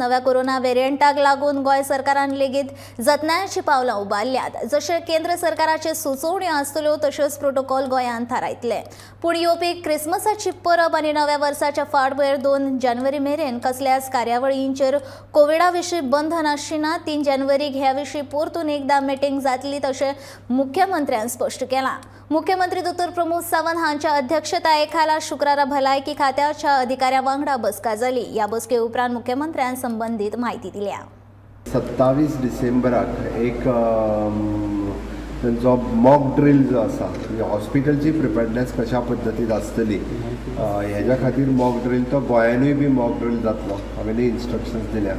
नव्या कोरोना वेरियंटाक लागून गोंय सरकारान लेगीत जतनायेची पावलां उबारल्यात. जशें केंद्र सरकाराचे सुचोवण्यो आसतल्यो तश्योच प्रोटोकॉल गोंयांत थारायतले. पूण येवपी क्रिसमसाची परब आनी नव्या वर्साच्या फाटभुंयेर 2 जानेवारी मेरेन कसल्याच कार्यावळींचेर कोविडा विशीं बंधन आसची ना. 3 जानेवारीक ह्या विशीं परतून एकदा मिटींग जातली तशें मुख्यमंत्र्यान स्पश्ट केलां. मुख्यमंत्री दोतोर प्रमोद सावंत हांच्या अध्यक्षताये खाला शुक्रारा भलायकी खात्याच्या अधिकाऱ्यां वांगडा बसका जाली. ह्या बसके उपरांत मुख्यमंत्र्यान संबंदीत म्हायती दिल्या. 27 डिसेंबराक एक तेंचो मॉक ड्रील जो आसा, म्हणजे हॉस्पिटलची प्रिपेडनेस कशा पद्दतीन आसतली हेज्या खातीर मॉक ड्रील, तो गोंयानूय बी मॉक ड्रील जातलो. हांवें इन्स्ट्रक्शन्स दिल्या,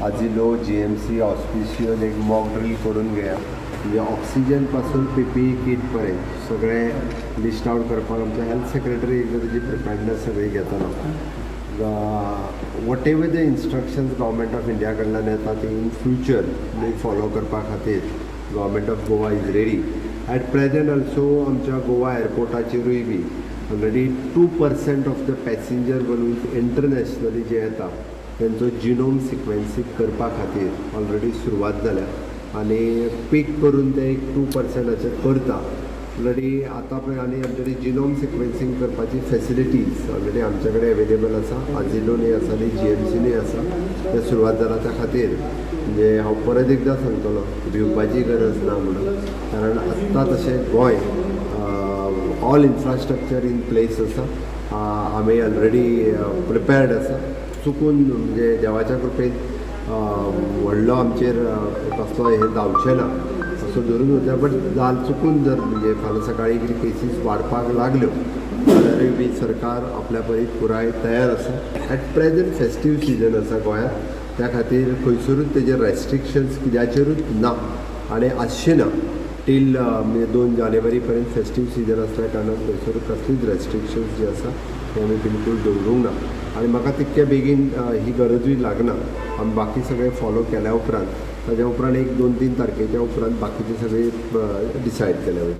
आजिलो, जीएमसी, हॉस्पिसियोन एक मॉक ड्रील करून घेया. म्हणजे ऑक्सिजन पासून पीपीई कीट पर्यंत सगळें लिस्ट आउट करपाक आमचे हेल्थ सेक्रेटरी एकदां तेजी प्रिपेडनेस सगळी घेतलो. Whatever the instructions Government of India कडल्यान येता ती इन फ्युचर फॉलो करपा खातीर Government of Goa is ready. At present also आमच्या गोवा एअरपोर्टाचेरूय बी already 2% of the passenger balloons internationally जे येता तेंचो जिनोम सिक्वेन्सींग करपा खातीर ऑलरेडी सुरवात जाल्या आनी पीक करून ते एक 2%चेर करता ऑलरेडी आतां पळय. आनी आमचे कडेन जिनोम सिक्वेन्सींग करपाची फेसिलिटीज ऑलरेडी आमचे कडेन अवेलेबल आसा. आजिलोनूय आसा आनी जीएमसीनूय आसा. ते सुरवात जाला. त्या खातीर म्हणजे हांव परत एकदां सांगतलो, भिवपाची गरज ना म्हणून, कारण आत्तां तशें Goa all infrastructure in place आसा. आमी ऑलरेडी प्रिपेर्ड आसा. चुकून म्हणजे देवाच्या कृपेन व्हडलो आमचेर कसलो हें जावचें ना असो धरून वता, बट जाल चुकून जर म्हणजे फाल्यां सकाळीं कितें केसीस वाडपाक लागल्यो जाल्यारूय बी सरकार आपल्या परीन पुराय तयार आसा. एट प्रेजंट फेस्टीव सिजन आसा गोंयांत, त्या खातीर खंयसरूच तेजेर रेस्ट्रिक्शन्स कित्याचेरूच ना आनी आसचें ना टील म्हणजे 2 जानेवारी पर्यंत. फेस्टीव सिजन आसल्या कारणान थंयसर कसलीच रेस्ट्रिक्शन्स जे आसा ते आमी बिलकूल दवरूंक ना आनी म्हाका तितक्या बेगीन ही गरजूय लागना. आमी बाकी सगळें फॉलो केल्या उपरांत, ताज्या उपरांत एक 2-3 तारखेच्या उपरांत बाकीचे सगळे डिसायड केले वयता.